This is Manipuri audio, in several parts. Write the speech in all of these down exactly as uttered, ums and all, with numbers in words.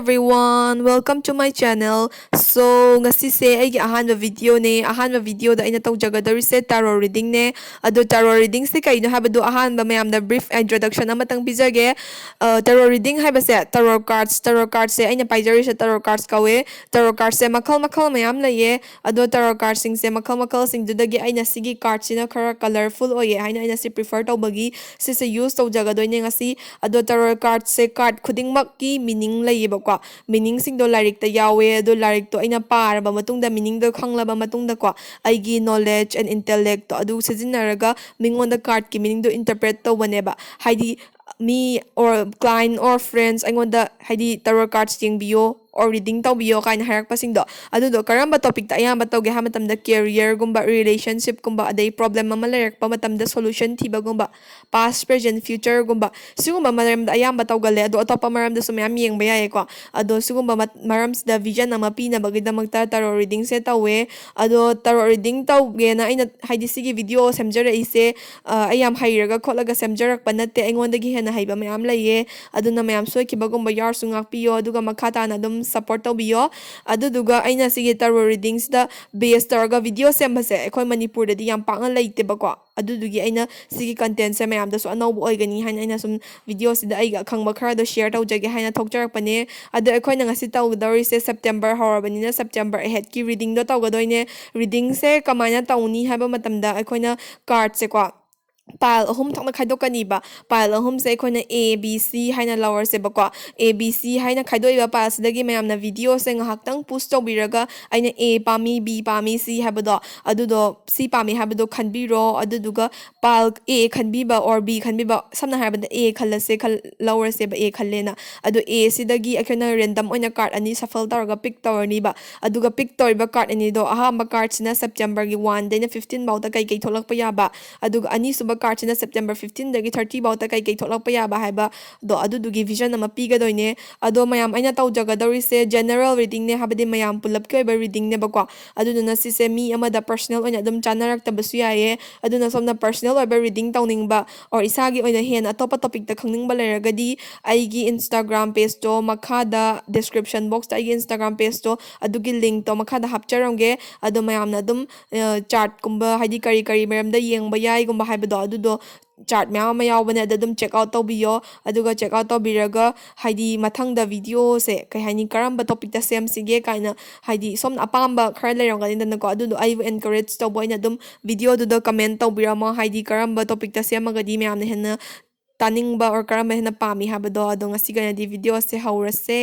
Everyone, welcome to my channel. So, ꯉꯁꯤꯁꯦ ꯑꯩꯒꯤ ꯑꯍꯥꯟꯕ videoꯅꯦ꯫ ꯑꯍꯥꯟꯕ videoꯗ ꯑꯩꯅ ꯇꯧꯖꯒꯗꯧꯔꯤꯁꯦ tarot readingꯅꯦ꯫ ꯑꯗꯣ tarot readingꯁꯦ ꯀꯩꯅꯣ ꯍꯥꯏꯕꯗꯣ ꯑꯍꯥꯟꯕ ꯃꯌꯥꯝꯗ brief introduction ꯑꯃꯇꯪ ꯄꯤꯖꯒꯦ꯫ ꯑ, tarot reading ꯍꯥꯏꯕꯁꯦ tarot cards, tarot cardꯁꯦ ꯑꯩꯅ ꯄꯥꯏꯖꯔꯤꯁꯦ tarot cards ꯀꯧꯋꯦ꯫ Tarot cardꯁꯦ ꯃꯈꯜ ꯃꯈꯜ ꯃꯌꯥꯝ ꯂꯩꯌꯦ꯫ ꯑꯗꯣ tarot cardꯁꯤꯡꯁꯦ ꯃꯈꯜ ꯃꯈꯜꯁꯤꯡꯗꯨꯗꯒꯤ ꯑꯩꯅ ꯁꯤꯒꯤ cardꯁꯤꯅ ꯈꯔ colourful ꯑꯣꯏꯌꯦ ꯍꯥꯏꯅ ꯑꯩꯅ ꯁꯤ prefer ꯇꯧꯕꯒꯤ ꯁꯤꯁꯦ use ꯇꯧꯖꯒꯗꯣꯏꯅꯦ ꯉꯁꯤ꯫ ꯑꯗꯣ tarot cardꯁꯦ card ꯈꯨꯗꯤꯡꯃꯛꯀꯤ meaning ꯂꯩꯌꯦꯕꯀꯣ꯫ Meaningꯁꯤꯡꯗꯣ ꯂꯥꯏꯔꯤꯛꯇ ꯌꯥꯎꯋꯦ꯫ ꯑꯗꯣ ꯂꯥꯏꯔꯤꯛꯇꯣ ꯑꯩꯅ ꯄꯥꯔꯕ ꯃꯇꯨꯡꯗ, meaningꯗꯣ ꯈꯪꯂꯕ ꯃꯇꯨꯡꯗꯀꯣ, ꯑꯩꯒꯤ knowledge and intellectꯇꯣ ꯑꯗꯨ ꯁꯤꯖꯤꯟꯅꯔꯒ ꯃꯤꯉꯣꯟꯗ cardꯀꯤ meaningꯗꯣ interpret ꯇꯧꯕꯅꯦꯕ꯫ ꯍꯥꯏꯗꯤ, ꯃꯤ or client or friends ꯑꯩꯉꯣꯟꯗ, ꯍꯥꯏꯗꯤ, tarot cards ꯌꯦꯡꯕꯤꯌꯣ or reading ꯇꯧꯕꯤꯌꯣ ꯀꯥꯏꯅ ꯍꯥꯏꯔꯛꯄꯁꯤꯡꯗꯣ, ꯑꯗꯨꯗꯣ ꯀꯔꯝꯕ topicꯇ ꯑꯌꯥꯝꯕ ꯇꯧꯒꯦ ꯍꯥꯏꯕ ꯃꯇꯝꯗ, careerꯒꯨꯝꯕ, relationshipꯀꯨꯝꯕ, ꯑꯗꯩ problem ꯑꯃ ꯂꯩꯔꯛꯄ ꯃꯇꯝꯗ solution ꯊꯤꯕꯒꯨꯝꯕ, past, present, futureꯒꯨꯝꯕ, ꯁꯤꯒꯨꯝꯕ ꯃꯔꯝꯗ ꯑꯌꯥꯝꯕ ꯇꯧꯒꯜꯂꯦ꯫ ꯑꯗꯣ ꯑꯇꯣꯞꯄ ꯃꯔꯝꯗꯁꯨ ꯃꯌꯥꯝ ꯌꯦꯡꯕ ꯌꯥꯏꯌꯦꯀꯣ꯫ ꯑꯗꯣ ꯁꯤꯒꯨꯝꯕ ꯃ-, ꯃꯔꯝꯁꯤꯗ vision ꯑꯃ ꯄꯤꯅꯕꯒꯤꯗꯃꯛꯇ tarot readingꯁꯦ ꯇꯧꯋꯦ꯫ ꯑꯗꯣ tarot reading ꯇꯧꯒꯦꯅ ꯑꯩꯅ, ꯍꯥꯏꯗꯤ, ꯁꯤꯒꯤ video ꯁꯦꯝꯖꯔꯛꯏꯁꯦ, ꯑ, ꯑꯩ ꯌꯥꯝ ꯍꯩꯔꯒ ꯈꯣꯠꯂꯒ ꯁꯦꯝꯖꯔꯛꯄ ꯅꯠꯇꯦ꯫ ꯑꯩꯉꯣꯟꯗꯒꯤ ꯍꯦꯟꯅ ꯍꯩꯕ ꯃꯌꯥꯝ ꯂꯩꯌꯦ꯫ ꯑꯗꯨꯅ ꯃꯌꯥꯝ ꯁꯣꯏꯈꯤꯕꯒꯨꯝꯕ ꯌꯥꯎꯔꯁꯨ ꯉꯥꯛꯄꯤꯌꯣ, ꯑꯗꯨꯒ ꯃꯈꯥ ꯇꯥꯅ ꯑꯗꯨꯝ support ꯇꯧꯕꯤꯌꯣ꯫ ꯑꯗꯨꯗꯨꯒ ꯑꯩꯅ ꯁꯤꯒꯤ tarot readingꯁꯤꯗ base ꯇꯧꯔꯒ video ꯁꯦꯝꯕꯁꯦ ꯑꯩꯈꯣꯏ ꯃꯅꯤꯄꯨꯔꯗꯗꯤ ꯌꯥꯝ ꯄꯥꯛꯅ ꯂꯩꯇꯦꯕꯀꯣ꯫ ꯑꯗꯨꯗꯨꯒꯤ ꯑꯩꯅ ꯁꯤꯒꯤ contentꯁꯦ ꯃꯌꯥꯝꯗꯁꯨ ꯑꯅꯧꯕ ꯑꯣꯏꯒꯅꯤ ꯍꯥꯏꯅ ꯑꯩꯅ ꯁꯨꯝ videoꯁꯤꯗ ꯑꯩꯒꯤ ꯑꯈꯪꯕ ꯈꯔꯗꯣ share ꯇꯧꯖꯒꯦ ꯍꯥꯏꯅ ꯊꯣꯛꯆꯔꯛꯄꯅꯦ꯫ ꯑꯗꯣ ꯑꯩꯈꯣꯏꯅ ꯉꯁꯤ ꯇꯧꯒꯗꯧꯔꯤꯁꯦ September ꯍꯧꯔꯕꯅꯤꯅ September ꯑꯍꯦꯠꯀꯤ readingꯗꯣ ꯇꯧꯒꯗꯣꯏꯅꯦ꯫ Readingꯁꯦ ꯀꯃꯥꯏꯅ ꯇꯧꯅꯤ ꯍꯥꯏꯕ ꯃꯇꯝꯗ ꯑꯩꯈꯣꯏꯅ cardꯁꯦꯀꯣ, pile ꯑꯍꯨꯝ ꯊꯣꯛꯅ ꯈꯥꯏꯗꯣꯛꯀꯅꯤꯕ꯫ Pile ꯑꯍꯨꯝꯁꯦ ꯑꯩꯈꯣꯏꯅ A, B, C ꯍꯥꯏꯅ ꯂꯧꯔꯁꯦꯕꯀꯣ꯫ A, B, C ꯍꯥꯏꯅ ꯈꯥꯏꯗꯣꯛꯏꯕ pileꯁꯤꯗꯒꯤ ꯃꯌꯥꯝꯅ videoꯁꯦ ꯉꯥꯏꯍꯥꯛꯇꯪ pause ꯇꯧꯕꯤꯔꯒ ꯑꯩꯅ A ꯄꯥꯝꯃꯤ, B ꯄꯥꯝꯃꯤ, C ꯍꯥꯏꯕꯗꯣ, ꯑꯗꯨꯗꯣ, C ꯄꯥꯝꯃꯤ ꯍꯥꯏꯕꯗꯣ ꯈꯟꯕꯤꯔꯣ꯫ ꯑꯗꯨꯗꯨꯒ pile A ꯈꯟꯕꯤꯕ or B ꯈꯟꯕꯤꯕ, ꯁꯝꯅ ꯍꯥꯏꯔꯕꯗ A ꯈꯜꯂꯁꯦ, ꯈꯜ-, ꯂꯧꯔꯁꯦꯕ, A ꯈꯜꯂꯦꯅ꯫ ꯑꯗꯣ Aꯁꯤꯗꯒꯤ ꯑꯩꯈꯣꯏꯅ random ꯑꯣꯏꯅ card ꯑꯅꯤ shuffle ꯇꯧꯔꯒ pick ꯇꯧꯔꯅꯤꯕ꯫ ꯑꯗꯨꯒ pick ꯇꯧꯔꯤꯕ card ꯑꯅꯤꯗꯣ, ꯑꯍꯥꯟꯕ cardꯁꯤꯅ Septemberꯒꯤ one ꯗꯩꯅ fifteen ꯐꯥꯎꯗ ꯀꯩ ꯀꯩ ꯊꯣꯛꯂꯛꯄ ꯌꯥꯕ, ꯑꯗꯨꯒ ꯑꯅꯤꯁꯨꯕ cardꯁꯤꯅ September fifteenꯗꯒꯤ thirty ꯐꯥꯎꯗ ꯀꯩ ꯀꯩ ꯊꯣꯛꯂꯛꯄ ꯌꯥꯕ ꯍꯥꯏꯕꯗꯣ ꯑꯗꯨꯗꯨꯒꯤ vision ꯑꯃ ꯄꯤꯒꯗꯣꯏꯅꯦ꯫ ꯑꯗꯣ ꯃꯌꯥꯝ, ꯑꯩꯅ ꯇꯧꯖꯒꯗꯧꯔꯤꯁꯦ general readingꯅꯦ, ꯍꯥꯏꯕꯗꯤ ꯃꯌꯥꯝ ꯄꯨꯂꯞꯀꯤ ꯑꯣꯏꯕ readingꯅꯦꯕꯀꯣ꯫ ꯑꯗꯨꯗꯨꯅ ꯁꯤꯁꯦ ꯃꯤ ꯑꯃꯗ personal ꯑꯣꯏꯅ ꯑꯗꯨꯝ ꯆꯥꯟꯅꯔꯛꯇꯕꯁꯨ ꯌꯥꯏꯌꯦ꯫ ꯑꯗꯨꯅ ꯁꯣꯝꯅ personal ꯑꯣꯏꯕ reading ꯇꯧꯅꯤꯡꯕ or ꯏꯁꯥꯒꯤ ꯑꯣꯏꯅ ꯍꯦꯟꯅ ꯑꯇꯣꯞꯄ topicꯇ ꯈꯪꯅꯤꯡꯕ ꯂꯩꯔꯒꯗꯤ ꯑꯩꯒꯤ Instagram pageꯇꯣ ꯃꯈꯥꯗ description boxꯇ ꯑꯩꯒꯤ Instagram pageꯇꯣ ꯑꯗꯨꯒꯤ linkꯇꯣ ꯃꯈꯥꯗ ꯍꯥꯞꯆꯔꯝꯒꯦ꯫ ꯑꯗꯣ ꯃꯌꯥꯝꯅ ꯑꯗꯨꯝ chartꯀꯨꯝꯕ, ꯍꯥꯏꯗꯤ ꯀꯔꯤ ꯀꯔꯤ ꯃꯔꯝꯗ ꯌꯦꯡꯕ ꯌꯥꯏꯒꯨꯝꯕ ꯍꯥꯏꯕꯗꯣ, ꯑꯗꯨꯗꯣ chart ꯃꯌꯥꯝ ꯑꯃ ꯌꯥꯎꯕꯅꯦ꯫ ꯑꯗ ꯑꯗꯨꯝ check out ꯇꯧꯕꯤꯌꯣ꯫ ꯑꯗꯨꯒ check out ꯇꯧꯕꯤꯔꯒ, ꯍꯥꯏꯗꯤ ꯃꯊꯪꯗ videoꯁꯦ ꯀꯩ ꯍꯥꯏꯅꯤ, ꯀꯔꯝꯕ topicꯇ ꯁꯦꯝꯁꯤꯒꯦ ꯀꯥꯏꯅ, ꯍꯥꯏꯗꯤ ꯁꯣꯝꯅ ꯑꯄꯥꯝꯕ ꯈꯔ ꯂꯩꯔꯝꯒꯅꯤꯗꯅꯀꯣ, ꯑꯗꯨꯗꯣ ꯑꯩꯕꯨ encourage ꯇꯧꯕ ꯑꯣꯏꯅ ꯑꯗꯨꯝ videoꯗꯨꯗ comment ꯇꯧꯕꯤꯔꯝꯃꯣ, ꯍꯥꯏꯗꯤ ꯀꯔꯝꯕ topicꯇ ꯁꯦꯝꯃꯒꯗꯤ ꯃꯌꯥꯝꯅ ꯍꯦꯟꯅ ꯇꯥꯅꯤꯡꯕ or ꯀꯔꯝꯕ ꯍꯦꯟꯅ ꯄꯥꯝꯃꯤ ꯍꯥꯏꯕꯗꯣ꯫ ꯑꯗꯣ ꯉꯁꯤꯒꯤ ꯑꯣꯏꯅꯗꯤ videoꯁꯦ ꯍꯧꯔꯁꯦ꯫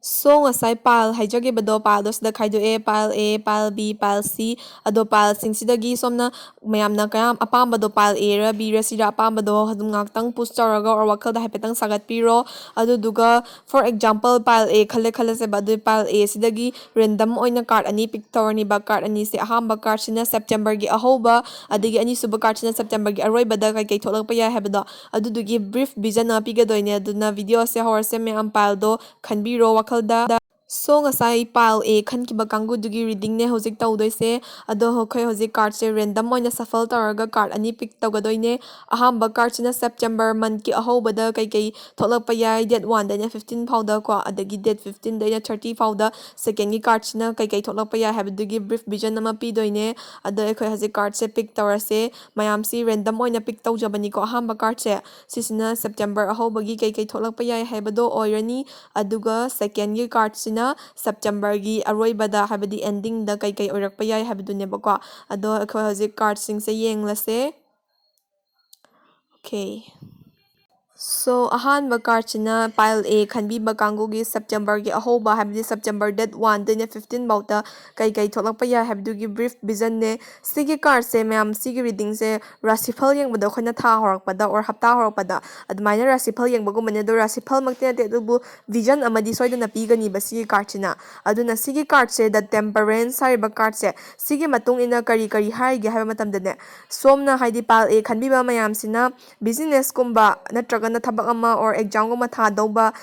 So, ꯉꯁꯥꯏ pile ꯍꯥꯏꯖꯈꯤꯕꯗꯣ, pileꯗꯣ ꯁꯤꯗ ꯈꯥꯏꯗꯣꯛꯑꯦ: pile A, pile B, pile C꯫ ꯑꯗꯣ pileꯁꯤꯡꯁꯤꯗꯒꯤ ꯁꯣꯝꯅ ꯃꯌꯥꯝꯅ ꯀꯌꯥꯝ ꯑꯄꯥꯝꯕꯗꯣ pile Aꯔ Bꯔ Cꯔ ꯑꯄꯥꯝꯕꯗꯣ ꯑꯗꯨꯝ ꯉꯥꯛꯇꯪ pause ꯇꯧꯔꯒ or ꯋꯥꯈꯜꯗ ꯍꯥꯏꯐꯦꯠꯇꯪ ꯁꯥꯒꯠꯄꯤꯔꯣ꯫ ꯑꯗꯨꯗꯨꯒ for example pile A ꯈꯜꯂꯦ ꯈꯜꯂꯁꯦꯕ꯫ ꯑꯗꯨ pile Aꯁꯤꯗꯒꯤ random ꯑꯣꯏꯅ card ꯑꯅꯤ pick ꯇꯧꯔꯅꯤꯕ꯫ Card ꯑꯅꯤꯁꯦ, ꯑꯍꯥꯟꯕ cardꯁꯤꯅ Septemberꯒꯤ ꯑꯍꯧꯕ, ꯑꯗꯒꯤ ꯑꯅꯤꯁꯨꯕ cardꯁꯤꯅ Septemberꯒꯤ ꯑꯔꯣꯏꯕꯗ ꯀꯩꯀꯩ ꯊꯣꯛꯂꯛꯄ ꯌꯥꯏ ꯍꯥꯏꯕꯗꯣ ꯑꯗꯨꯗꯨꯒꯤ brief vision ꯑꯃ ꯄꯤꯒꯗꯣꯏꯅꯦ꯫ ꯑꯗꯨꯅ videoꯁꯦ ꯍꯧꯔꯁꯦ꯫ ꯃꯌꯥꯝ pileꯗꯣ ꯈꯟꯕꯤꯔꯣ ꯋꯥꯈꯜꯗ꯫ So, ꯉꯁꯥꯏ pile A ꯈꯟꯈꯤꯕ ꯀꯥꯡꯕꯨꯗꯨꯒꯤ readingꯅꯦ ꯍꯧꯖꯤꯛ ꯇꯧꯗꯣꯏꯁꯦ꯫ ꯑꯗꯣ ꯑꯩꯈꯣꯏ ꯍꯧꯖꯤꯛ cardꯁꯦ random ꯑꯣꯏꯅ shuffle ꯇꯧꯔꯒ card ꯑꯅꯤ pick ꯇꯧꯒꯗꯣꯏꯅꯦ꯫ ꯑꯍꯥꯟꯕ cardꯁꯤꯅ September monthꯀꯤ ꯑꯍꯧꯕꯗ ꯀꯩꯀꯩ ꯊꯣꯛꯂꯛꯄ ꯌꯥꯏ, date oneꯗꯩꯅ fifteen ꯐꯥꯎꯗ ꯀꯣ, ꯑꯗꯒꯤ date fifteenꯗꯩꯅ thirty ꯐꯥꯎꯗ secondꯒꯤ cardꯁꯤꯅ ꯀꯩꯀꯩ ꯊꯣꯛꯂꯛꯄ ꯌꯥꯏ ꯍꯥꯏꯕꯗꯨꯒꯤ brief vision ꯑꯃ ꯄꯤꯗꯣꯏꯅꯦ꯫ ꯑꯗꯣ ꯑꯩꯈꯣꯏ ꯍꯧꯖꯤꯛ cardꯁꯦ pick ꯇꯧꯔꯁꯦ꯫ ꯃꯌꯥꯝꯁꯤ random ꯑꯣꯏꯅ pick ꯇꯧꯖꯕꯅꯤꯀꯣ꯫ ꯑꯍꯥꯟꯕ cardꯁꯦ ꯁꯤꯁꯤꯅ September ꯑꯍꯧꯕꯒꯤ ꯀꯩꯀꯩ ꯊꯣꯛꯂꯛꯄ ꯌꯥꯏ ꯍꯥꯏꯕꯗꯣ ꯑꯣꯏꯔꯅꯤ꯫ ꯑꯗꯨꯒ secondꯒꯤ cardꯁꯤꯅ Septemberꯒꯤ ꯑꯔꯣꯏꯕꯗ, ꯍꯥꯏꯕꯗꯤ endingꯗ ꯀꯩꯀꯩ ꯑꯣꯏꯔꯛꯄ ꯌꯥꯏ ꯍꯥꯏꯕꯗꯨꯅꯦꯕꯀꯣ꯫ ꯑꯗꯣ ꯑꯩꯈꯣꯏ ꯍꯧꯖꯤꯛ cardꯁꯤꯡꯁꯦ ꯌꯦꯡꯂꯁꯦ꯫ Okay꯫ So, ꯑꯍꯥꯟꯕ cardꯁꯤꯅ pile A ꯈꯟꯕꯤꯕ ꯀꯥꯡꯕꯨꯒꯤ Septemberꯒꯤ ꯑꯍꯧꯕ, ꯍꯥꯏꯕꯗꯤ September date one ꯗꯩꯅ fifteen ꯐꯥꯎꯗ ꯀꯩ ꯀꯩ ꯊꯣꯛꯂꯛꯄ ꯌꯥꯏ ꯍꯥꯏꯕꯗꯨꯒꯤ brief visionꯅꯦ꯫ ꯁꯤꯒꯤ cardꯁꯦ ꯃꯌꯥꯝ, ꯁꯤꯒꯤ readingꯁꯦ ꯔꯥꯁꯤꯐꯜ ꯌꯦꯡꯕꯗ ꯑꯩꯈꯣꯏꯅ ꯊꯥ ꯍꯧꯔꯛꯄꯗ or ꯍꯞꯇꯥ ꯍꯧꯔꯛꯄꯗ ꯑꯗꯨꯃꯥꯏꯅ ꯔꯥꯁꯤꯐꯜ ꯌꯦꯡꯕꯒꯨꯝꯕꯅꯦ꯫ ꯑꯗꯣ ꯔꯥꯁꯤꯐꯜꯃꯛꯇꯤ ꯅꯠꯇꯦ, ꯑꯗꯨꯕꯨ vision ꯑꯃꯗꯤ ꯁꯣꯏꯗꯅ ꯄꯤꯒꯅꯤꯕ ꯁꯤꯒꯤ cardꯁꯤꯅ꯫ ꯑꯗꯨꯅ ꯁꯤꯒꯤ cardꯁꯦ, The Temperance ꯍꯥꯏꯔꯤꯕ cardꯁꯦ, ꯁꯤꯒꯤ ꯃꯇꯨꯡ ꯏꯟꯅ ꯀꯔꯤ ꯀꯔꯤ ꯍꯥꯏꯔꯤꯒꯦ ꯍꯥꯏꯕ ꯃꯇꯝꯗꯅꯦ, ꯁꯣꯝꯅ, ꯍꯥꯏꯗꯤ pile A ꯈꯟꯕꯤꯕ ꯃꯌꯥꯝꯁꯤꯅ businessꯀꯨꯝꯕ ꯅꯠꯇ꯭ꯔꯒꯅ ꯊꯕꯛ ꯑꯃ or examꯒꯨꯝꯕ ꯊꯥꯗꯧꯕ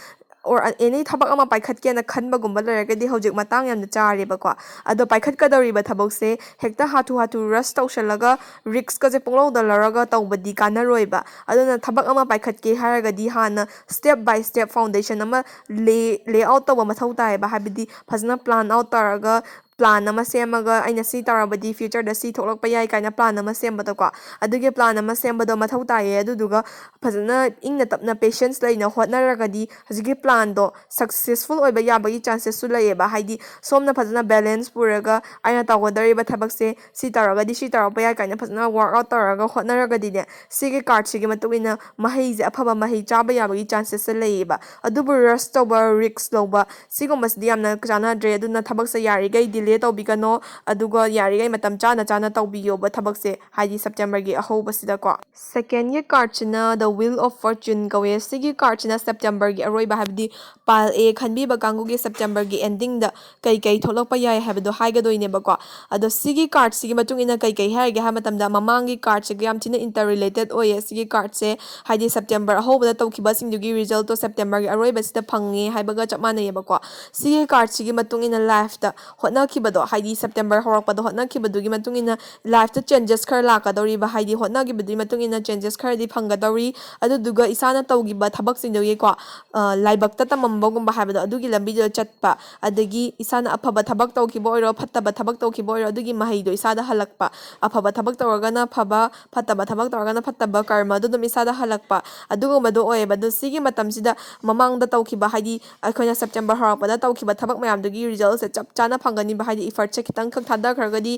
or any ꯊꯕꯛ ꯑꯃ ꯄꯥꯏꯈꯠꯀꯦꯅ ꯈꯟꯕꯒꯨꯝꯕ ꯂꯩꯔꯒꯗꯤ ꯍꯧꯖꯤꯛ ꯃꯇꯥꯡ ꯌꯥꯝꯅ ꯆꯥꯔꯦꯕꯀꯣ꯫ ꯑꯗꯣ ꯄꯥꯏꯈꯠꯀꯗꯧꯔꯤꯕ ꯊꯕꯛꯁꯦ ꯍꯦꯛꯇ ꯍꯥꯊꯨ ꯍꯥꯊꯨ rush ꯇꯧꯁꯜꯂꯒ riskꯀꯁꯦ ꯄꯨꯡꯂꯧꯗ ꯂꯧꯔꯒ ꯇꯧꯕꯗꯤ ꯀꯥꯟꯅꯔꯣꯏꯕ꯫ ꯑꯗꯨꯅ ꯊꯕꯛ ꯑꯃ ꯄꯥꯏꯈꯠꯀꯦ ꯍꯥꯏꯔꯒꯗꯤ ꯍꯥꯟꯅ step by step foundation ꯑꯃ lay, lay out ꯇꯧꯕ ꯃꯊꯧ ꯇꯥꯏꯌꯦꯕ꯫ ꯍꯥꯏꯕꯗꯤ ꯐꯖꯅ plan out ꯇꯧꯔꯒ plan ꯑꯃ ꯁꯦꯝꯃꯒ ꯑꯩꯅ ꯁꯤ ꯇꯧꯔꯕꯗꯤ futureꯗ ꯁꯤ ꯊꯣꯛꯂꯛꯄ ꯌꯥꯏ ꯀꯥꯏꯅ plan ꯑꯃ ꯁꯦꯝꯕꯗꯣꯀꯣ꯫ ꯑꯗꯨꯒꯤ plan ꯑꯃ ꯁꯦꯝꯕꯗꯣ ꯃꯊꯧ ꯇꯥꯏꯌꯦ꯫ ꯑꯗꯨꯗꯨꯒ ꯐꯖꯅ ꯏꯪꯅ ꯇꯞꯅ patience ꯂꯩꯅ ꯍꯣꯠꯅꯔꯒꯗꯤ ꯍꯧꯖꯤꯛꯀꯤ planꯗꯣ successful ꯑꯣꯏꯕ ꯌꯥꯕꯒꯤ chances ꯁꯨ ꯂꯩꯌꯦꯕ꯫ ꯍꯥꯏꯗꯤ ꯁꯣꯝꯅ ꯐꯖꯅ balance ꯄꯨꯔꯒ ꯑꯩꯅ ꯇꯧꯒꯗꯧꯔꯤꯕ ꯊꯕꯛꯁꯦ ꯁꯤ ꯇꯧꯔꯒꯗꯤ ꯁꯤ ꯇꯧꯔꯛꯄ ꯌꯥꯏ ꯀꯥꯏꯅ ꯐꯖꯅ work out ꯇꯧꯔꯒ ꯍꯣꯠꯅꯔꯒꯗꯤꯅꯦ, ꯁꯤꯒꯤ cardꯁꯤꯒꯤ ꯃꯇꯨꯡ ꯏꯟꯅ ꯃꯍꯩꯁꯦ, ꯑꯐꯕ ꯃꯍꯩ ꯆꯥꯕ ꯌꯥꯕꯒꯤ chances ꯁꯦ ꯂꯩꯌꯦꯕ꯫ ꯑꯗꯨꯕꯨ rush ꯇꯧꯕ, risk ꯂꯧꯕ, ꯁꯤꯒꯨꯝꯕꯁꯤꯗꯤ ꯌꯥꯝꯅ ꯆꯥꯟꯅꯗ꯭ꯔꯦ꯫ ꯑꯗꯨꯅ ꯊꯕꯛꯁꯦ ꯌꯥꯔꯤꯈꯩ delay ꯇꯧꯕꯤꯒꯅꯣ, ꯑꯗꯨꯒ ꯌꯥꯔꯤꯈꯩ ꯃꯇꯝ ꯆꯥꯅ ꯆꯥꯅ ꯇꯧꯕꯤꯌꯣꯕ ꯊꯕꯛꯁꯦ, ꯍꯥꯏꯗꯤ Septemberꯒꯤ ꯑꯍꯧꯕꯁꯤꯗꯀꯣ꯫ Secondꯒꯤ cardꯁꯤꯅ The Wheel of Fortune ꯀꯧꯋꯦ꯫ ꯁꯤꯒꯤ cardꯁꯤꯅ Septemberꯒꯤ ꯑꯔꯣꯏꯕ, ꯍꯥꯏꯕꯗꯤ pile A ꯈꯟꯕꯤꯕ ꯀꯥꯡꯕꯨꯒꯤ Septemberꯒꯤ endingꯗ ꯀꯩ ꯀꯩ ꯊꯣꯛꯂꯛꯄ ꯌꯥꯏ ꯍꯥꯏꯕꯗꯣ ꯍꯥꯏꯒꯗꯣꯏꯅꯦꯕꯀꯣ꯫ ꯑꯗꯣ ꯁꯤꯒꯤ cardꯁꯤꯒꯤ ꯃꯇꯨꯡ ꯏꯟꯅ ꯀꯩ ꯀꯩ ꯍꯥꯏꯔꯒꯦ ꯍꯥꯏꯕ ꯃꯇꯝꯗ, ꯃꯃꯥꯡꯒꯤ cardꯁꯤꯒ ꯌꯥꯝ ꯊꯤꯅ interrelated ꯑꯣꯏꯌꯦ꯫ ꯁꯤꯒꯤ cardꯁꯦ, ꯍꯥꯏꯗꯤ September ꯑꯍꯧꯕꯗ ꯇꯧꯈꯤꯕꯁꯤꯡꯗꯨꯒꯤ resultꯇꯣ Septemberꯒꯤ ꯑꯔꯣꯏꯕꯁꯤꯗ ꯐꯪꯉꯦ ꯍꯥꯏꯕꯒ ꯆꯞ ꯃꯥꯟꯅꯩꯌꯦꯕꯀꯣ꯫ ꯁꯤꯒꯤ cardꯁꯤꯒꯤ ꯃꯇꯨꯡ ꯏꯟꯅ lifeꯇ ꯍꯣꯠꯅꯈꯤꯕꯗꯣ, ꯍꯥꯏꯗꯤ September ꯍꯧꯔꯛꯄꯗ ꯍꯣꯠꯅꯈꯤꯕꯗꯨꯒꯤ ꯃꯇꯨꯡ ꯏꯟꯅ lifeꯇ changes ꯈꯔ ꯂꯥꯛꯀꯗꯧꯔꯤꯕ, ꯍꯥꯏꯗꯤ ꯍꯣꯠꯅꯈꯤꯕꯗꯨꯒꯤ ꯃꯇꯨꯡ ꯏꯟꯅ changes ꯈꯔꯗꯤ ꯐꯪꯒꯗꯧꯔꯤ꯫ ꯑꯗꯨꯗꯨꯒ ꯏꯁꯥꯅ ꯇꯧꯈꯤꯕ ꯊꯕꯛꯁꯤꯡꯗꯨꯒꯤꯀꯣ, ꯑ, ꯂꯥꯏꯕꯛꯇ ꯇꯝꯃꯝꯕꯒꯨꯝꯕ ꯍꯥꯏꯕꯗꯣ, ꯑꯗꯨꯒꯤ ꯂꯝꯕꯤꯗꯨꯗ ꯆꯠꯄ, ꯑꯗꯒꯤ ꯏꯁꯥꯅ ꯑꯐꯕ ꯊꯕꯛ ꯇꯧꯈꯤꯕ ꯑꯣꯏꯔꯣ, ꯐꯠꯇꯕ ꯊꯕꯛ ꯇꯧꯈꯤꯕ ꯑꯣꯏꯔꯣ, ꯑꯗꯨꯒꯤ ꯃꯍꯩꯗꯣ ꯏꯁꯥꯗ ꯍꯜꯂꯛꯄ, ꯑꯐꯕ ꯊꯕꯛ ꯇꯧꯔꯒꯅ ꯐꯕ, ꯐꯠꯇꯕ ꯊꯕꯛ ꯇꯧꯔꯒꯅ ꯐꯠꯇꯕ ꯀꯔꯃꯗꯣ ꯑꯗꯨꯝ ꯏꯁꯥꯗ ꯍꯜꯂꯛꯄ, ꯑꯗꯨꯒꯨꯝꯕꯗꯣ ꯑꯣꯏꯌꯦꯕ꯫ ꯑꯗꯣ ꯁꯤꯒꯤ ꯃꯇꯝꯁꯤꯗ ꯃꯃꯥꯡꯗ ꯇꯧꯈꯤꯕ, ꯍꯥꯏꯗꯤ ꯑꯩꯈꯣꯏꯅ September ꯍꯧꯔꯛꯄꯗ ꯇꯧꯈꯤꯕ ꯊꯕꯛ ꯃꯌꯥꯝꯗꯨꯒꯤ resultꯁꯦ ꯆꯞ ꯆꯥꯅ ꯐꯪꯒꯅꯤꯕ꯫ ꯍꯥꯏꯗꯤ effortꯁꯦ ꯈꯤꯇꯪꯈꯛ ꯊꯥꯗꯈ꯭ꯔꯒꯗꯤ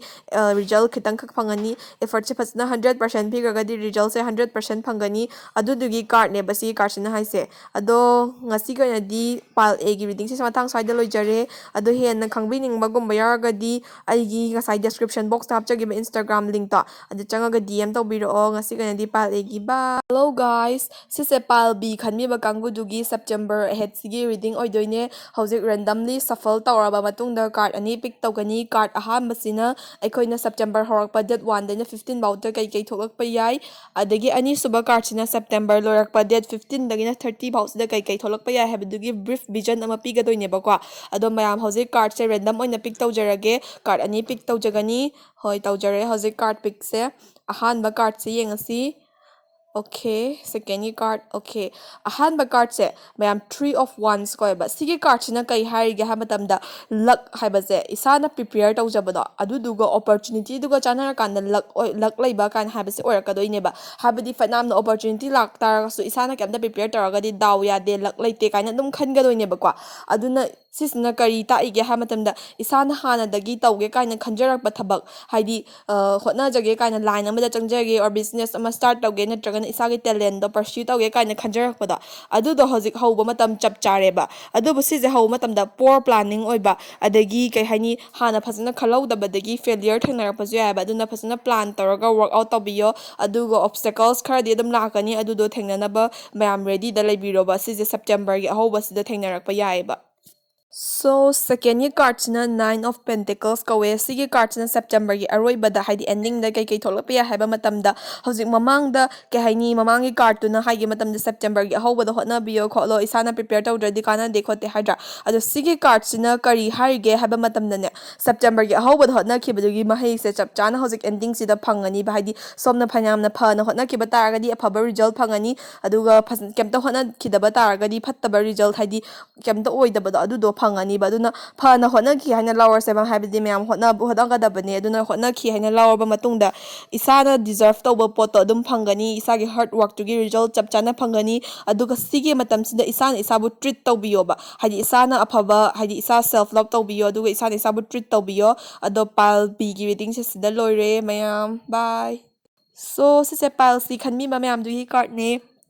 result ꯈꯤꯇꯪꯈꯛ ꯐꯪꯒꯅꯤ꯫ Effortꯁꯦ ꯐꯖꯅ hundred percent ꯄꯤꯈ꯭ꯔꯒꯗꯤ resultꯁꯦ hundred percent ꯐꯪꯒꯅꯤ꯫ ꯑꯗꯨꯗꯨꯒꯤ cardꯅꯦꯕ ꯁꯤꯒꯤ cardꯁꯤꯅ ꯍꯥꯏꯁꯦ꯫ ꯑꯗꯣ ꯉꯁꯤꯒꯤ ꯑꯣꯏꯅꯗꯤ pile Aꯒꯤ readingꯁꯦ ꯃꯇꯥꯡ ꯁ꯭ꯋꯥꯏꯗ ꯂꯣꯏꯖꯔꯦ꯫ ꯑꯗꯣ ꯍꯦꯟꯅ ꯈꯪꯕꯤꯅꯤꯡꯕꯒꯨꯝꯕ ꯌꯥꯎꯔꯒꯗꯤ ꯑꯩꯒꯤ ꯉꯁꯥꯏ description boxꯇ ꯍꯥꯞꯆꯈꯤꯕ Instagram linkꯇꯣ ꯑꯗꯨ ꯆꯪꯉꯒ D M ꯇꯧꯕꯤꯔꯛꯑꯣ꯫ ꯉꯁꯤꯒꯤ ꯑꯣꯏꯅꯗꯤ pile Aꯒꯤ bye꯫ Hello guys, ꯁꯤꯁꯦ pile B ꯈꯟꯕꯤꯕ ꯀꯥꯡꯕꯨꯗꯨꯒꯤ September aheadꯁꯤꯒꯤ reading ꯑꯣꯏꯗꯣꯏꯅꯦ꯫ ꯍꯧꯖꯤꯛ randomly shuffle ꯇꯧꯔꯕ ꯃꯇꯨꯡꯗ card ꯑꯅꯤ pick ꯇꯧꯒꯅꯤ꯫ Card ꯑꯍꯥꯟꯕꯁꯤꯅ ꯑꯩꯈꯣꯏꯅ September ꯍꯧꯔꯛꯄ date oneꯗꯩꯅ fifteen ꯐꯥꯎꯗ ꯀꯩ ꯀꯩ ꯊꯣꯛꯂꯛꯄ ꯌꯥꯏ, ꯑꯗꯒꯤ ꯑꯅꯤꯁꯨꯕ cardꯁꯤꯅ September ꯂꯣꯏꯔꯛꯄ date fifteenꯗꯒꯤꯅ thirty ꯐꯥꯎꯁꯤꯗ ꯀꯩ ꯀꯩ ꯊꯣꯛꯂꯛꯄ ꯌꯥꯏ ꯍꯥꯏꯕꯗꯨꯒꯤ brief vision ꯑꯃ ꯄꯤꯒꯗꯣꯏꯅꯦꯕꯀꯣ꯫ ꯑꯗꯣ ꯃꯌꯥꯝ ꯍꯧꯖꯤꯛ cardꯁꯦ random ꯑꯣꯏꯅ pick ꯇꯧꯖꯔꯒꯦ꯫ Card ꯑꯅꯤ pick ꯇꯧꯖꯒꯅꯤ꯫ ꯍꯣꯏ, ꯇꯧꯖꯔꯦ꯫ ꯍꯧꯖꯤꯛ card pickꯁꯦ ꯑꯍꯥꯟꯕ cardꯁꯦ ꯌꯦꯡꯉꯁꯤ꯫ Okay, secondꯒꯤ card꯫ Okay, ꯑꯍꯥꯟꯕ cardꯁꯦ ꯃꯌꯥꯝ Three of Wands ꯀꯧꯋꯦꯕ꯫ ꯁꯤꯒꯤ cardꯁꯤꯅ ꯀꯩ ꯍꯥꯏꯔꯤꯒꯦ ꯍꯥꯏꯕ ꯃꯇꯝꯗ, luck ꯍꯥꯏꯕꯁꯦ ꯏꯁꯥꯅ prepare ꯇꯧꯖꯕꯗꯣ ꯑꯗꯨꯗꯨꯒ opportunityꯗꯨꯒ ꯆꯥꯟꯅꯔꯀꯥꯟꯗ luck ꯑꯣꯏ-, luck ꯂꯩꯕ ꯀꯥꯏꯅ ꯍꯥꯏꯕꯁꯦ ꯑꯣꯏꯔꯛꯀꯗꯣꯏꯅꯦꯕ꯫ ꯍꯥꯏꯕꯗꯤ ꯐꯅꯌꯥꯝꯅ opportunity ꯂꯥꯛꯇꯥꯔꯒꯁꯨ ꯏꯁꯥꯅ ꯀꯩꯝꯇ prepare ꯇꯧꯔꯒꯗꯤ ꯗꯥꯎ ꯌꯥꯗꯦ, luck ꯂꯩꯇꯦ ꯀꯥꯏꯅ ꯑꯗꯨꯝ ꯈꯟꯒꯗꯣꯏꯅꯦꯕꯀꯣ꯫ ꯑꯗꯨꯅ ꯁꯤꯁꯤꯅ ꯀꯔꯤ ꯇꯥꯛꯏꯒꯦ ꯍꯥꯏꯕ ꯃꯇꯝꯗ, ꯏꯁꯥꯅ ꯍꯥꯟꯅꯗꯒꯤ ꯇꯧꯒꯦ ꯀꯥꯏꯅ ꯈꯟꯖꯔꯛꯄ ꯊꯕꯛ, ꯍꯥꯏꯗꯤ ꯑ, ꯍꯣꯠꯅꯖꯒꯦ ꯀꯥꯏꯅ line ꯑꯃꯗ ꯆꯪꯖꯒꯦ, or business ꯑꯃ start ꯇꯧꯒꯦ, ꯅꯠꯇ꯭ꯔꯒꯅ ꯏꯁꯥꯒꯤ talentꯗꯣ pursue ꯇꯧꯒꯦ ꯀꯥꯏꯅ ꯈꯟꯖꯔꯛꯄꯗꯣ, ꯑꯗꯨꯗꯣ ꯍꯧꯖꯤꯛ ꯍꯧꯕ ꯃꯇꯝ ꯆꯞ ꯆꯥꯔꯦꯕ꯫ ꯑꯗꯨꯕꯨ ꯁꯤꯁꯦ ꯍꯧꯕ ꯃꯇꯝꯗ poor planning ꯑꯣꯏꯕ, ꯑꯗꯒꯤ ꯀꯩ ꯍꯥꯏꯅꯤ, ꯍꯥꯟꯅ ꯐꯖꯅ ꯈꯜꯍꯧꯗꯕꯗꯒꯤ failure ꯊꯦꯡꯅꯔꯛꯄꯁꯨ ꯌꯥꯏꯑꯕ꯫ ꯑꯗꯨꯅ ꯐꯖꯅ plan ꯇꯧꯔꯒ work out ꯇꯧꯕꯤꯌꯣ꯫ ꯑꯗꯨꯒ obstacles ꯈꯔꯗꯤ ꯑꯗꯨꯝ ꯂꯥꯛꯀꯅꯤ, ꯑꯗꯨꯗꯣ ꯊꯦꯡꯅꯅꯕ ꯃꯌꯥꯝ readyꯗ ꯂꯩꯕꯤꯔꯣꯕ꯫ ꯁꯤꯁꯦ Septemberꯒꯤ ꯑꯍꯧꯕꯁꯤꯗ ꯊꯦꯡꯅꯔꯛꯄ ꯌꯥꯏꯑꯕ꯫ So, secondꯒꯤ cardꯁꯤꯅ Nine of Pentacles ꯀꯧꯋꯦ꯫ ꯁꯤꯒꯤ cardꯁꯤꯅ Septemberꯒꯤ ꯑꯔꯣꯏꯕꯗ, ꯍꯥꯏꯗꯤ endingꯗ ꯀꯩꯀꯩ ꯊꯣꯛꯂꯛꯄ ꯌꯥꯏ ꯍꯥꯏꯕ ꯃꯇꯝꯗ, ꯍꯧꯖꯤꯛ ꯃꯃꯥꯡꯗ, ꯀꯩ ꯍꯥꯏꯅꯤ, ꯃꯃꯥꯡꯒꯤ cardꯇꯨꯅ ꯍꯥꯏꯒꯤ ꯃꯇꯝꯗ Septemberꯒꯤ ꯑꯍꯧꯕꯗ ꯍꯣꯠꯅꯕꯤꯌꯣ ꯈꯣꯠꯂꯣ, ꯏꯁꯥꯅ prepare ꯇꯧꯗ꯭ꯔꯗꯤ ꯀꯥꯟꯅꯗꯦ ꯈꯣꯠꯇꯦ ꯍꯥꯏꯗ꯭ꯔꯥ? ꯑꯗꯣ ꯁꯤꯒꯤ cardꯁꯤꯅ ꯀꯔꯤ ꯍꯥꯏꯔꯤꯒꯦ ꯍꯥꯏꯕ ꯃꯇꯝꯗꯅꯦ, Septemberꯒꯤ ꯑꯍꯧꯕꯗ ꯍꯣꯠꯅꯈꯤꯕꯗꯨꯒꯤ ꯃꯍꯩꯁꯦ ꯆꯞ ꯆꯥꯅ ꯍꯧꯖꯤꯛ endingꯁꯤꯗ ꯐꯪꯒꯅꯤꯕ꯫ ꯍꯥꯏꯗꯤ ꯁꯣꯝꯅ ꯐꯅꯌꯥꯝꯅ ꯐꯅ ꯍꯣꯠꯅꯈꯤꯕ ꯇꯥꯔꯒꯗꯤ ꯑꯐꯕ result ꯐꯪꯒꯅꯤ, ꯑꯗꯨꯒ ꯐꯖ-, ꯀꯩꯝꯇ ꯍꯣꯠꯅꯈꯤꯗꯕ ꯇꯥꯔꯒꯗꯤ ꯐꯠꯇꯕ result, ꯍꯥꯏꯗꯤ ꯀꯩꯝꯇ ꯑꯣꯏꯗꯕꯗꯣ, ꯑꯗꯨꯗꯣ ꯐꯪꯉꯅꯤꯕ꯫ ꯑꯗꯨꯅ ꯐꯅ ꯍꯣꯠꯅꯈꯤ ꯍꯥꯏꯅ ꯂꯧꯔꯁꯦꯕ, ꯍꯥꯏꯕꯗꯤ ꯃꯌꯥꯝ ꯍꯣꯠꯅ ꯍꯣꯠꯅꯒꯗꯕꯅꯦ꯫ ꯑꯗꯨꯅ ꯍꯣꯠꯅꯈꯤ ꯍꯥꯏꯅ ꯂꯧꯔꯕ ꯃꯇꯨꯡꯗ ꯏꯁꯥꯅ deserve ꯇꯧꯕ ꯄꯣꯠꯇꯣ ꯑꯗꯨꯝ ꯐꯪꯒꯅꯤ, ꯏꯁꯥꯒꯤ hard workꯇꯨꯒꯤ result ꯆꯞ ꯆꯥꯅ ꯐꯪꯒꯅꯤ꯫ ꯑꯗꯨꯒ ꯁꯤꯒꯤ ꯃꯇꯝꯁꯤꯗ ꯏꯁꯥꯅ ꯏꯁꯥꯕꯨ treat ꯇꯧꯕꯤꯌꯣꯕ, ꯍꯥꯏꯗꯤ ꯏꯁꯥꯅ ꯑꯐꯕ, ꯍꯥꯏꯗꯤ ꯏꯁꯥ self love ꯇꯧꯕꯤꯌꯣ, ꯑꯗꯨꯒ ꯏꯁꯥꯅ ꯏꯁꯥꯕꯨ treat ꯇꯧꯕꯤꯌꯣ꯫ ꯑꯗꯣ pile Bꯒꯤ readingꯁꯦ ꯁꯤꯗ ꯂꯣꯏꯔꯦ ꯃꯌꯥꯝ꯫ Bye꯫ So, ꯁꯤꯁꯦ pile C ꯈꯟꯕꯤꯕ ꯃꯌꯥꯝꯗꯨꯒꯤ cardꯅꯦ꯫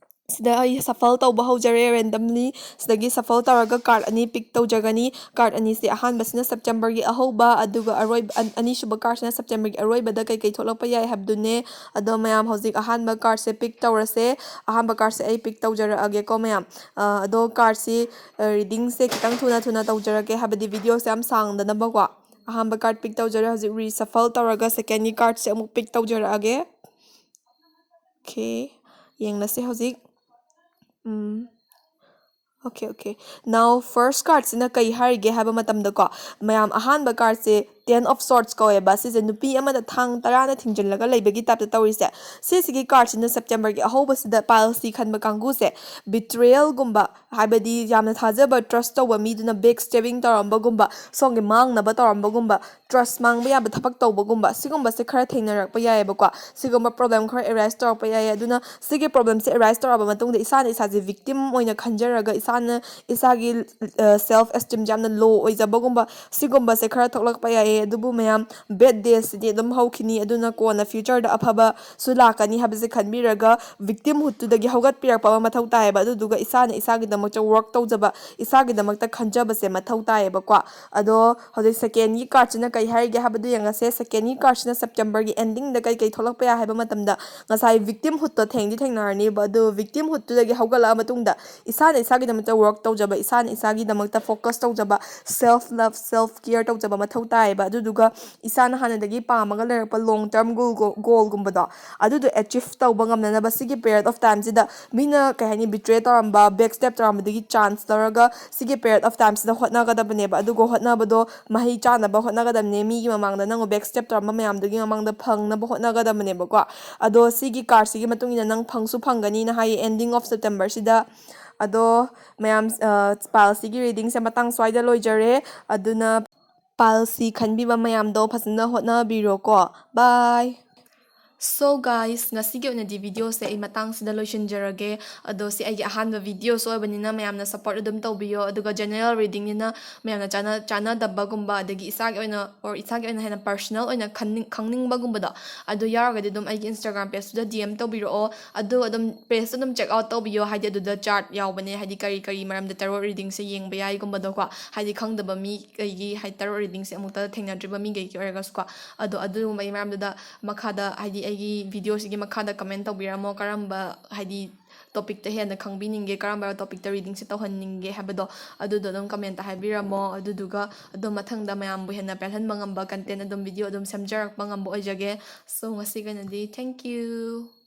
ꯁꯤꯗ ꯑꯩ shuffle ꯇꯧꯕ ꯍꯧꯖꯔꯦ randomly꯫ ꯁꯤꯗꯒꯤ shuffle ꯇꯧꯔꯒ card ꯑꯅꯤ pick ꯇꯧꯖꯒꯅꯤ꯫ Card ꯑꯅꯤꯁꯦ, ꯑꯍꯥꯟꯕꯁꯤꯅ Septemberꯒꯤ ꯑꯍꯧꯕ, ꯑꯗꯨꯒ ꯑꯔꯣꯏꯕ, ꯑꯅꯤꯁꯨꯕ cardꯁꯤꯅ Septemberꯒꯤ ꯑꯔꯣꯏꯕꯗ ꯀꯩꯀꯩ ꯊꯣꯛꯂꯛꯄ ꯌꯥꯏ ꯍꯥꯏꯕꯗꯨꯅꯦ꯫ ꯑꯗꯣ ꯃꯌꯥꯝ, ꯍꯧꯖꯤꯛ ꯑꯍꯥꯟꯕ cardꯁꯦ pick ꯇꯧꯔꯁꯦ꯫ ꯑꯍꯥꯟꯕ cardꯁꯦ ꯑꯩ pick ꯇꯧꯖꯔꯛꯑꯒꯦꯀꯣ ꯃꯌꯥꯝ꯫ ꯑꯗꯣ cardꯁꯤ, readingꯁꯦ ꯈꯤꯇꯪ ꯊꯨꯅ ꯊꯨꯅ ꯇꯧꯖꯔꯛꯀꯦ, ꯍꯥꯏꯕꯗꯤ videoꯁꯦ ꯌꯥꯝ ꯁꯥꯡꯗꯅꯕꯀꯣ꯫ ꯑꯍꯥꯟꯕ card pick ꯇꯧꯖꯔꯦ꯫ ꯍꯧꯖꯤꯛ reshuffle ꯇꯧꯔꯒ secondꯒꯤ cardꯁꯦ ꯑꯃꯨꯛ pick ꯇꯧꯖꯔꯛꯑꯒꯦ꯫ Okay, ꯌꯦꯡꯂꯁꯦ ꯍꯧꯖꯤꯛ꯫ ꯎꯝ, okay, okay. Now, first cardꯁꯤꯅ ꯀꯩ ꯍꯥꯏꯔꯤꯒꯦ ꯍꯥꯏꯕ ꯃꯇꯝꯗꯀꯣ, ꯃꯌꯥꯝ, ꯑꯍꯥꯟꯕ cardꯁꯦ Ten of Swords ꯀꯧꯋꯦꯕ꯫ ꯁꯤꯁꯦ ꯅꯨꯄꯤ ꯑꯃꯅ ꯊꯥꯡ ꯇꯔꯥꯅ ꯊꯤꯡꯖꯤꯜꯂꯒ ꯂꯩꯕꯒꯤ typeꯇ ꯇꯧꯔꯤꯁꯦ꯫ ꯁꯤꯁꯤꯒꯤ cardꯁꯤꯅ Septemberꯒꯤ ꯑꯍꯧꯕꯁꯤꯗ pile C ꯈꯟꯕ ꯀꯥꯡꯕꯨꯁꯦ betrayalꯒꯨꯝꯕ, ꯍꯥꯏꯕꯗꯤ ꯌꯥꯝꯅ ꯊꯥꯖꯕ, trust ꯇꯧꯕ ꯃꯤꯗꯨꯅ backstabbing ꯇꯧꯔꯝꯕꯒꯨꯝꯕ, ꯁꯣꯝꯒꯤ ꯃꯥꯡꯅꯕ ꯇꯧꯔꯝꯕꯒꯨꯝꯕ, trust ꯃꯥꯡꯕ ꯌꯥꯕ ꯊꯕꯛ ꯇꯧꯕꯒꯨꯝꯕ, ꯁꯤꯒꯨꯝꯕꯁꯦ ꯈꯔ ꯊꯦꯡꯅꯔꯛꯄ ꯌꯥꯏꯑꯕꯀꯣ꯫ ꯁꯤꯒꯨꯝꯕ problem ꯈꯔ arise ꯇꯧꯔꯛꯄ ꯌꯥꯏ꯫ ꯑꯗꯨꯅ ꯁꯤꯒꯤ problemꯁꯦ arise ꯇꯧꯔꯛꯑꯕ ꯃꯇꯨꯡꯗ ꯏꯁꯥꯅ ꯏꯁꯥꯁꯦ victim ꯑꯣꯏꯅ ꯈꯟꯖꯔꯒ ꯏꯁꯥꯅ ꯏꯁꯥꯒꯤ, ꯑ, self esteemꯁꯦ ꯌꯥꯝꯅ low ꯑꯣꯏꯖꯕꯒꯨꯝꯕ, ꯁꯤꯒꯨꯝꯕꯁꯦ ꯈꯔ ꯊꯣꯛꯂꯛꯄ ꯌꯥꯏꯌꯦ꯫ ꯑꯗꯨꯕꯨ ꯃꯌꯥꯝ, bad daysꯁꯤꯗꯤ ꯑꯗꯨꯝ ꯍꯧꯈꯤꯅꯤ꯫ ꯑꯗꯨꯅ ꯀꯣꯟꯅ futureꯗ ꯑꯐꯕꯁꯨ ꯂꯥꯛꯀꯅꯤ ꯍꯥꯏꯕꯁꯦ ꯈꯟꯕꯤꯔꯒ victimhoodꯇꯨꯗꯒꯤ ꯍꯧꯒꯠꯄꯤꯔꯛꯄ ꯑꯃ ꯃꯊꯧ ꯇꯥꯏꯌꯦꯕ꯫ ꯑꯗꯨꯗꯨꯒ ꯏꯁꯥꯅ ꯏꯁꯥꯒꯤꯗꯃꯛꯇ work ꯇꯧꯖꯕ, ꯏꯁꯥꯒꯤꯗꯃꯛꯇ ꯈꯟꯖꯕꯁꯦ ꯃꯊꯧ ꯇꯥꯏꯌꯦꯕꯀꯣ꯫ ꯑꯗꯣ ꯍꯧꯖꯤꯛ secondꯒꯤ cardꯁꯤꯅ ꯀꯩ ꯍꯥꯏꯔꯤꯒꯦ ꯍꯥꯏꯕꯗꯨ ꯌꯦꯡꯉꯁꯦ꯫ Secondꯒꯤ cardꯁꯤꯅ Septemberꯒꯤ endingꯗ ꯀꯩ ꯀꯩ ꯊꯣꯛꯂꯛꯄ ꯌꯥꯏ ꯍꯥꯏꯕ ꯃꯇꯝꯗ, ꯉꯁꯥꯏ victimhoodꯇꯣ ꯊꯦꯡꯗꯤ ꯊꯦꯡꯅꯔꯅꯤꯕ, ꯑꯗꯨ victimhoodꯇꯨꯗꯒꯤ ꯍꯧꯒꯠꯂꯛꯑ ꯃꯇꯨꯡꯗ ꯏꯁꯥꯅ ꯏꯁꯥꯒꯤꯗꯃꯛꯇ work ꯇꯧꯖꯕ, ꯏꯁꯥꯅ ꯏꯁꯥꯒꯤꯗꯃꯛꯇ focus ꯇꯧꯖꯕ, self love, self care ꯇꯧꯖꯕ ꯃꯊꯧ ꯇꯥꯏꯌꯦꯕ꯫ ꯑꯗꯨꯗꯨꯒ ꯏꯁꯥꯅ ꯍꯥꯟꯅꯗꯒꯤ ꯄꯥꯝꯃꯒ ꯂꯩꯔꯛꯄ long term goal, goalꯒꯨꯝꯕꯗꯣ, ꯑꯗꯨꯗꯣ achieve ꯇꯧꯕ ꯉꯝꯅꯅꯕ ꯁꯤꯒꯤ period of timeꯁꯤꯗ ꯃꯤꯅ, ꯀꯩ ꯍꯥꯏꯅꯤ, betray ꯇꯧꯔꯝꯕ, backstab ꯇꯧꯔꯝꯕꯗꯒꯤ chance ꯂꯧꯔꯒ ꯁꯤꯒꯤ period of timeꯁꯤꯗ ꯍꯣꯠꯅꯒꯗꯕꯅꯦꯕ꯫ ꯑꯗꯨꯒ ꯍꯣꯠꯅꯕꯗꯣ ꯃꯍꯩ ꯆꯥꯅꯕ ꯍꯣꯠꯅꯒꯗꯕꯅꯦ꯫ ꯃꯤꯒꯤ ꯃꯃꯥꯡꯗ ꯅꯪꯕꯨ backstab ꯇꯧꯔꯝꯕ ꯃꯌꯥꯝꯗꯨꯒꯤ ꯃꯃꯥꯡꯗ ꯐꯪꯅꯕ ꯍꯣꯠꯅꯒꯗꯕꯅꯦꯕꯀꯣ꯫ ꯑꯗꯣ ꯁꯤꯒꯤ cardꯁꯤꯒꯤ ꯃꯇꯨꯡ ꯏꯟꯅ ꯅꯪ ꯐꯪꯁꯨ ꯐꯪꯒꯅꯤꯅ ꯍꯥꯏꯌꯦ ending of Septemberꯁꯤꯗ꯫ ꯑꯗꯣ ꯃꯌꯥꯝ, ꯄꯥꯏꯜꯁꯤꯒꯤ ꯔꯤꯗꯤꯡꯁꯦ ꯃꯇꯥꯡ ꯁ꯭ꯋꯥꯏꯗ ꯂꯣꯏꯖꯔꯦ꯫ ꯑꯗꯨꯅ ꯄꯥꯏꯜꯁꯤ ꯈꯟꯕꯤꯕ ꯃꯌꯥꯝꯗꯣ ꯐꯖꯅ ꯍꯣꯠꯅꯕꯤꯔꯣꯀꯣ꯫ Bye꯫ So guys, ꯉꯁꯤꯒꯤ ꯑꯣꯏꯅꯗꯤ ꯚꯤꯗꯤꯑꯣꯁꯦ ꯑꯩ ꯃꯇꯥꯡꯁꯤꯗ ꯂꯣꯏꯁꯤꯟꯖꯔꯒꯦ꯫ ꯑꯗꯣ ꯁꯤ ꯑꯩꯒꯤ ꯑꯍꯥꯟꯕ ꯚꯤꯗꯤꯑꯣꯁꯨ ꯑꯣꯏꯕꯅꯤꯅ ꯃꯌꯥꯝꯅ ꯁꯞꯄꯣꯔꯠ ꯑꯗꯨꯝ ꯇꯧꯕꯤꯌꯣ꯫ ꯑꯗꯨꯒ ꯖꯦꯅꯔꯦꯜ ꯔꯤꯗꯤꯡꯅꯤꯅ ꯃꯌꯥꯝꯅ ꯆꯥꯅ ꯆꯥꯅꯗꯕꯒꯨꯝꯕ, ꯑꯗꯒꯤ ꯏꯁꯥꯒꯤ ꯑꯣꯏꯅ or ꯏꯁꯥꯒꯤ ꯑꯣꯏꯅ ꯍꯦꯟꯅ ꯄꯔꯁꯅꯦꯜ ꯑꯣꯏꯅ ꯈꯟꯅꯤꯡ ꯈꯪꯅꯤꯡꯕꯒꯨꯝꯕꯗꯣ, ꯑꯗꯨ ꯌꯥꯎꯔꯒꯗꯤ ꯑꯗꯨꯝ ꯑꯩꯒꯤ ꯏꯟꯁꯇꯥꯒ꯭ꯔꯥꯝ ꯄꯦꯖꯇꯨꯗ ꯗꯤ ꯑꯦꯝ ꯇꯧꯕꯤꯔꯛꯑꯣ꯫ ꯑꯗꯨ ꯑꯗꯨꯝ ꯄꯦꯖꯇ ꯑꯗꯨꯝ ꯆꯦꯛ ꯑꯥꯎꯠ ꯇꯧꯕꯤꯌꯣ, ꯍꯥꯏꯗꯤ ꯑꯗꯨꯗ ꯆꯥꯔꯠ ꯌꯥꯎꯕꯅꯦ, ꯍꯥꯏꯗꯤ ꯀꯔꯤ ꯀꯔꯤ ꯃꯔꯝꯗ ꯇꯦꯔꯣꯠ ꯔꯤꯗꯤꯡꯁꯦ ꯌꯦꯡꯕ ꯌꯥꯏꯒꯨꯝꯕꯗꯣꯀꯣ, ꯍꯥꯏꯗꯤ ꯈꯪꯗꯕ ꯃꯤ ꯀꯩꯒꯤ, ꯍꯥꯏꯗꯤ ꯇꯦꯔꯣꯠ ꯔꯤꯗꯤꯡꯁꯦ ꯑꯃꯨꯛꯇ ꯊꯦꯡꯅꯗ꯭ꯔꯤꯕ ꯃꯤꯈꯩꯒꯤ ꯑꯣꯏꯔꯒꯁꯨꯀꯣ꯫ ꯑꯗꯣ ꯑꯗꯨꯒꯨꯝꯕꯒꯤ ꯃꯔꯝꯗꯨꯗ ꯃꯈꯥꯗ, ꯍꯥꯏꯗꯤ ꯑꯩꯒꯤ ꯚꯤꯗꯤꯑꯣꯁꯤꯒꯤ ꯃꯈꯥꯗ ꯀꯃꯦꯟ ꯇꯧꯕꯤꯔꯝꯃꯣ, ꯀꯔꯝꯕ, ꯍꯥꯏꯗꯤ ꯇꯣꯄꯤꯛꯇ ꯍꯦꯟꯅ ꯈꯪꯕꯤꯅꯤꯡꯒꯦ, ꯀꯔꯝꯕ ꯇꯣꯄꯤꯛꯇ ꯔꯤꯗꯤꯡꯁꯦ ꯇꯧꯍꯟꯅꯤꯡꯒꯦ ꯍꯥꯏꯕꯗꯣ, ꯑꯗꯨꯗꯣ ꯑꯗꯨꯝ ꯀꯃꯦꯟꯇ ꯍꯥꯏꯕꯤꯔꯝꯃꯣ꯫ ꯑꯗꯨꯗꯨꯒ ꯑꯗꯨꯝ ꯃꯊꯪꯗ ꯃꯌꯥꯝꯕꯨ ꯍꯦꯟꯅ ꯄꯦꯜꯍꯟꯕ ꯉꯝꯕ ꯀꯟꯇꯦꯟ ꯑꯗꯨꯝ ꯚꯤꯗꯤꯑꯣ ꯑꯗꯨꯝ ꯁꯦꯝꯖꯔꯛꯄ ꯉꯝꯕ ꯑꯣꯏꯖꯒꯦ꯫ So ꯉꯁꯤꯒꯤ ꯑꯣꯏꯅꯗꯤ thank you꯫